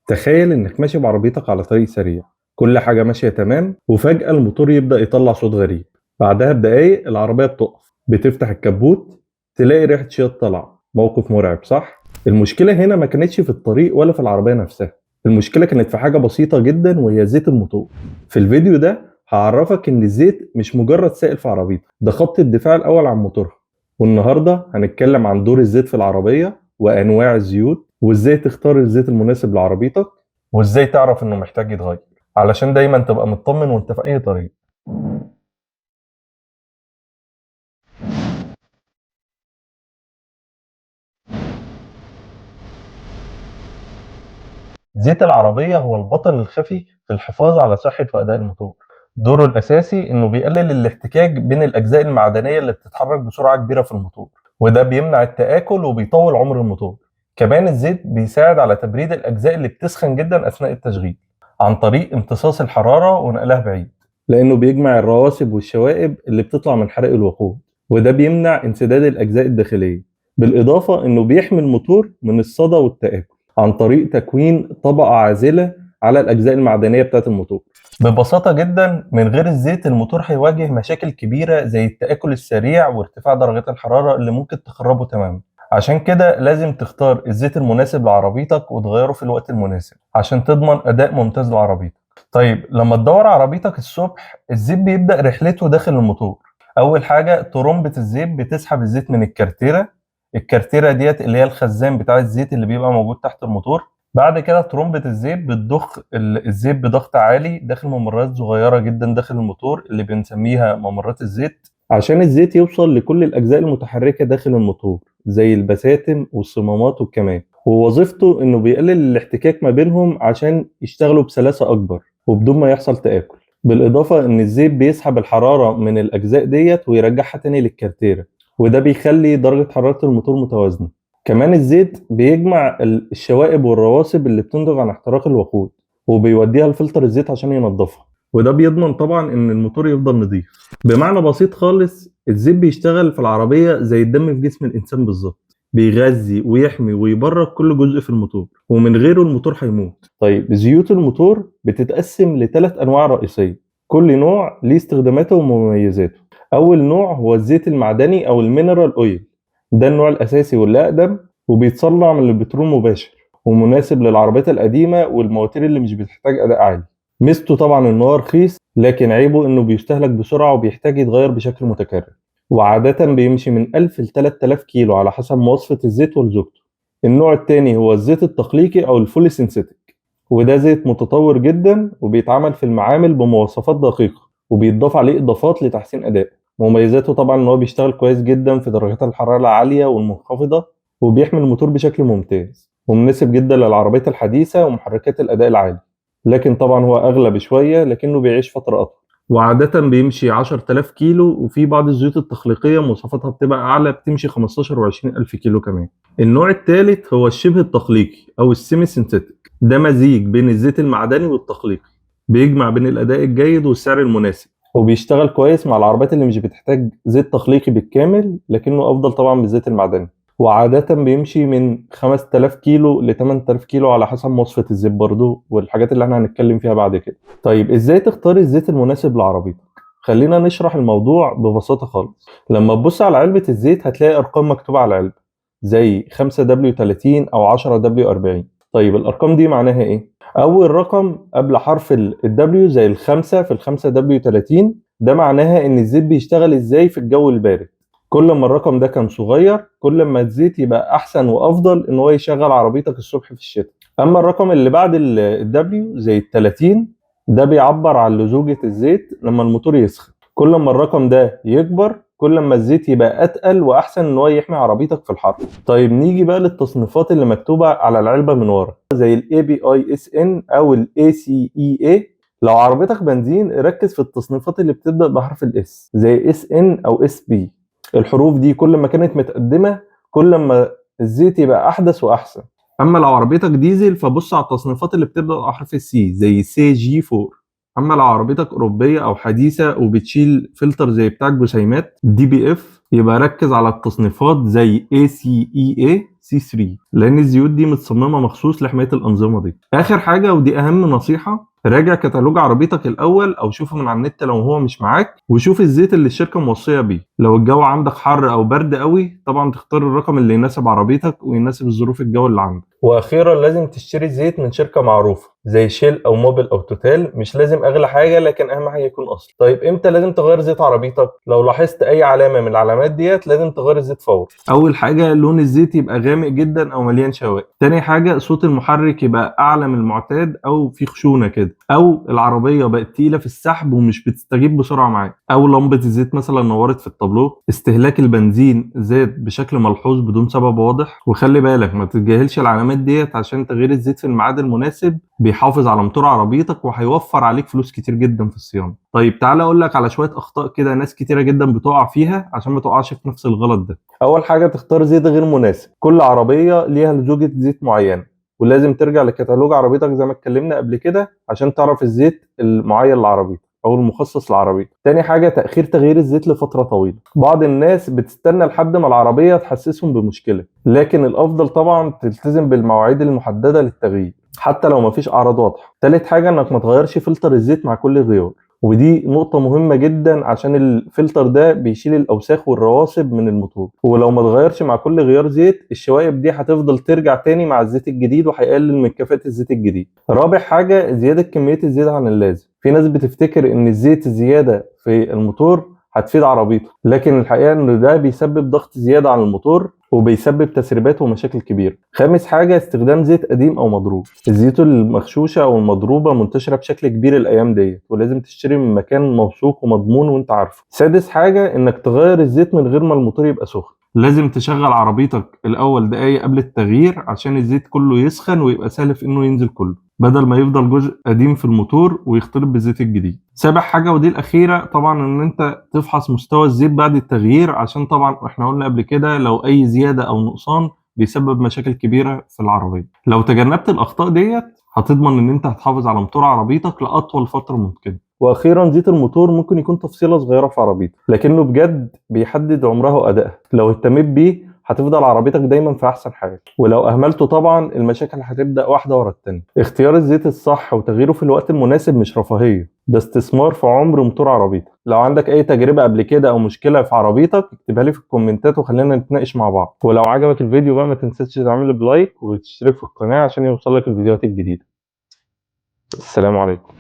تخيل إنك ماشي بعربيتك على طريق سريع، كل حاجة ماشية تمام، وفجأة الموتور يبدأ يطلع صوت غريب. بعدها بدقايق العربية بتقف، بتفتح الكبوت تلاقي ريحة شياط طالعة. موقف مرعب صح؟ المشكلة هنا ما كانتش في الطريق ولا في العربية نفسها، المشكلة كانت في حاجة بسيطة جدا وهي زيت الموتور. في الفيديو ده هعرفك إن الزيت مش مجرد سائل في عربيتك، ده خط الدفاع الأول عن موتورها. والنهاردة هنتكلم عن دور الزيت في العربية وأنواع الزيوت، وإزاي تختار الزيت المناسب لعربيتك، وإزاي تعرف إنه محتاج يتغير، علشان دايما تبقى مطمن وانت في أي طريق. زيت العربية هو البطل الخفي في الحفاظ على صحة وأداء الموتور. دوره الأساسي إنه بيقلل الاحتكاك بين الأجزاء المعدنية اللي بتتحرك بسرعة كبيرة في الموتور، وده بيمنع التآكل وبيطول عمر الموتور. كمان الزيت بيساعد على تبريد الأجزاء اللي بتسخن جدا أثناء التشغيل عن طريق امتصاص الحرارة ونقلها بعيد، لأنه بيجمع الرواسب والشوائب اللي بتطلع من حرق الوقود، وده بيمنع انسداد الأجزاء الداخلية. بالإضافة إنه بيحمي الموتور من الصدى والتآكل عن طريق تكوين طبقة عازلة على الأجزاء المعدنية بتاعة الموتور. ببساطة جدا من غير الزيت الموتور هيواجه مشاكل كبيرة زي التآكل السريع وارتفاع درجات الحرارة اللي ممكن تخربه تماما. عشان كده لازم تختار الزيت المناسب لعربيتك وتغيره في الوقت المناسب عشان تضمن أداء ممتاز لعربيتك. طيب لما تدور عربيتك الصبح الزيت بيبدأ رحلته داخل الموتور. أول حاجة ترمبة الزيت بتسحب الزيت من الكارتيرة، الكارتيرة ديت اللي هي الخزان بتاع الزيت اللي بيبقى موجود تحت الموتور. بعد كده ترمبة الزيت بتضخ الزيت بضغط عالي داخل ممرات صغيرة جدا داخل الموتور اللي بنسميها ممرات الزيت، عشان الزيت يوصل لكل الأجزاء المتحركة داخل الموتور زي البساتم والصمامات والكمات. ووظيفته إنه بيقلل الاحتكاك ما بينهم عشان يشتغلوا بسلاسة أكبر وبدون ما يحصل تآكل. بالإضافة إن الزيت بيسحب الحرارة من الأجزاء ديت ويرجعها تاني للكارتيرة، وده بيخلي درجة حرارة الموتور متوازنة. كمان الزيت بيجمع الشوائب والرواسب اللي بتنتج عن احتراق الوقود وبيوديها لفلتر الزيت عشان ينظفها، وده بيضمن طبعا ان الموتور يفضل نظيف. بمعنى بسيط خالص الزيت بيشتغل في العربية زي الدم في جسم الانسان بالظبط، بيغذي ويحمي ويبرد كل جزء في الموتور، ومن غيره الموتور هيموت. طيب زيوت الموتور بتتقسم لثلاث انواع رئيسية، كل نوع ليه استخداماته ومميزاته. اول نوع هو الزيت المعدني او ال mineral oil، ده النوع الاساسي واللي اقدم وبيتصنع من البترول مباشر، ومناسب للعربيات القديمة والمواتير اللي مش بتحتاج اداء عالي. ميزته طبعا ان هو رخيص، لكن عيبه انه بيستهلك بسرعة وبيحتاج يتغير بشكل متكرر، وعاده بيمشي من 1000 ل 3000 كيلو على حسب مواصفه الزيت ولزوجته. النوع الثاني هو الزيت التخليقي او ال fully synthetic، وده زيت متطور جدا وبيتعمل في المعامل بمواصفات دقيقة وبيتضاف عليه اضافات لتحسين ادائه. مميزاته طبعا ان هو بيشتغل كويس جدا في درجات الحرارة العالية والمنخفضه، وبيحمي الموتور بشكل ممتاز، ومناسب جدا للعربيات الحديثة ومحركات الاداء العالي. لكن طبعا هو اغلى بشوية، لكنه بيعيش فترة اطول، وعاده بيمشي 10000 كيلو. وفي بعض الزيوت التخليقيه مواصفاتها بتبقى اعلى، بتمشي 15 و20000 كيلو كمان. النوع الثالث هو الشبه التخليقي او ال semi synthetic، ده مزيج بين الزيت المعدني والتخليقي، بيجمع بين الاداء الجيد والسعر المناسب، وبيشتغل كويس مع العربيات اللي مش بتحتاج زيت تخليقي بالكامل، لكنه افضل طبعا من الزيت المعدني. وعادة بيمشي من 5000 كيلو ل 8000 كيلو على حسب مواصفة الزيت برضو والحاجات اللي احنا هنتكلم فيها بعد كده. طيب ازاي تختار الزيت المناسب لعربيتك؟ خلينا نشرح الموضوع ببساطة خالص. لما تبص على علبة الزيت هتلاقي ارقام مكتوبة على العلبة زي 5W30 او 10W40. طيب الارقام دي معناها ايه؟ اول رقم قبل حرف ال W زي الخمسة في 5W30، ده معناها ان الزيت بيشتغل ازاي في الجو البارد. كل ما الرقم ده كان صغير كل ما الزيت يبقى احسن وافضل ان هو يشغل عربيتك الصبح في الشتاء. اما الرقم اللي بعد ال W زي ال 30، ده بيعبر عن لزوجة الزيت لما الموتور يسخن. كل ما الرقم ده يكبر كل ما الزيت يبقى اتقل واحسن ان هو يحمي عربيتك في الحر. طيب نيجي بقى للتصنيفات اللي مكتوبة على العلبة من ورا زي ال API SN او ال ACEA. لو عربيتك بنزين ركز في التصنيفات اللي بتبدأ بحرف ال S زي SN او SP. الحروف دي كل ما كانت متقدمة كل ما الزيت يبقى أحدث وأحسن. أما لو عربيتك ديزل فبص على التصنيفات اللي بتبدأ بحرف ال C زي CJ4. أما لو عربيتك أوروبية أو حديثة وبتشيل فلتر زي بتاع الجسيمات DPF، يبقى ركز على التصنيفات زي ACEA C3، لان الزيوت دي متصممه مخصوص لحماية الانظمة دي. اخر حاجة ودي اهم نصيحة، راجع كتالوج عربيتك الاول او شوفه من على النت لو هو مش معاك، وشوف الزيت اللي الشركة موصيه بيه. لو الجو عندك حر او برد قوي طبعا تختار الرقم اللي يناسب عربيتك ويناسب الظروف الجو اللي عندك. واخيرا لازم تشتري زيت من شركة معروفة زي شيل او موبل او توتال، مش لازم اغلى حاجة لكن اهم حاجة يكون اصلي. طيب امتى لازم تغير زيت عربيتك؟ لو لاحظت اي علامة من العلامات ديت لازم تغير الزيت فورا. اول حاجة لون الزيت يبقى غامق جدا او مليان شوائب. تاني حاجة صوت المحرك يبقى اعلى من المعتاد او في خشونة كده، او العربية بقت تقيلة في السحب ومش بتستجيب بسرعة معاك، او لمبة الزيت مثلا نورت في التابلو. استهلاك البنزين زاد بشكل ملحوظ بدون سبب واضح. وخلي بالك ما تتجاهلش العلامات ديت، عشان تغيير الزيت في الميعاد المناسب بيحافظ على موتور عربيتك وهيوفر عليك فلوس كتير جدا في الصيانة. طيب تعالى اقول لك على شوية اخطاء كده ناس كتيرة جدا بتقع فيها عشان ما تقعش في نفس الغلط ده. اول حاجة تختار زيت غير مناسب. كل عربية ليها لزوجة زيت معينة، ولازم ترجع لكتالوج عربيتك زي ما اتكلمنا قبل كده عشان تعرف الزيت المعين لعربيتك او المخصص لعربيتك. تاني حاجة تاخير تغيير الزيت لفترة طويلة. بعض الناس بتستنى لحد ما العربية تحسسهم بمشكلة، لكن الافضل طبعا تلتزم بالمواعيد المحددة للتغيير حتى لو مفيش اعراض واضحة. تالت حاجة انك ما تغيرش فلتر الزيت مع كل غيار، ودي نقطة مهمة جدا عشان الفلتر ده بيشيل الأوساخ والرواسب من الموتور، ولو ما اتغيرش مع كل غيار زيت الشوائب دي هتفضل ترجع تاني مع الزيت الجديد وهيقلل من كفاءة الزيت الجديد. رابع حاجة زيادة كمية الزيت عن اللازم. في ناس بتفتكر إن الزيت الزيادة في الموتور هتفيد عربيته، لكن الحقيقة إن ده بيسبب ضغط زيادة على الموتور وبيسبب تسريبات ومشاكل كبيرة. خامس حاجة استخدام زيت قديم أو مضروب. الزيوت المغشوشة أو المضروبة منتشرة بشكل كبير الأيام ديت، ولازم تشتري من مكان موثوق ومضمون وأنت عارفه. سادس حاجة إنك تغير الزيت من غير ما الموتور يبقى سخن. لازم تشغل عربيتك الأول دقايق قبل التغيير عشان الزيت كله يسخن ويبقى سهل في إنه ينزل كله، بدل ما يفضل جزء قديم في الموتور ويختلط بالزيت الجديد. سابع حاجة ودي الأخيرة طبعا إن أنت تفحص مستوى الزيت بعد التغيير، عشان طبعا إحنا قلنا قبل كده لو أي زيادة أو نقصان بيسبب مشاكل كبيرة في العربية. لو تجنبت الأخطاء ديت هتضمن إن أنت هتحافظ على موتور عربيتك لأطول فترة ممكنة. واخيرا زيت الموتور ممكن يكون تفصيله صغيرة في عربيتك، لكنه بجد بيحدد عمرها وادائها. لو اهتميت بيه هتفضل عربيتك دايما في احسن حال، ولو اهملته طبعا المشاكل هتبدا واحدة ورا التانية. اختيار الزيت الصح وتغييره في الوقت المناسب مش رفاهية، ده استثمار في عمر موتور عربيتك. لو عندك اي تجربه قبل كده او مشكلة في عربيتك اكتبها لي في الكومنتات وخلينا نتناقش مع بعض. ولو عجبك الفيديو بقى ما تنساش تعمل ب like وتشترك في القناة عشان يوصلك الفيديوهات الجديدة. السلام عليكم.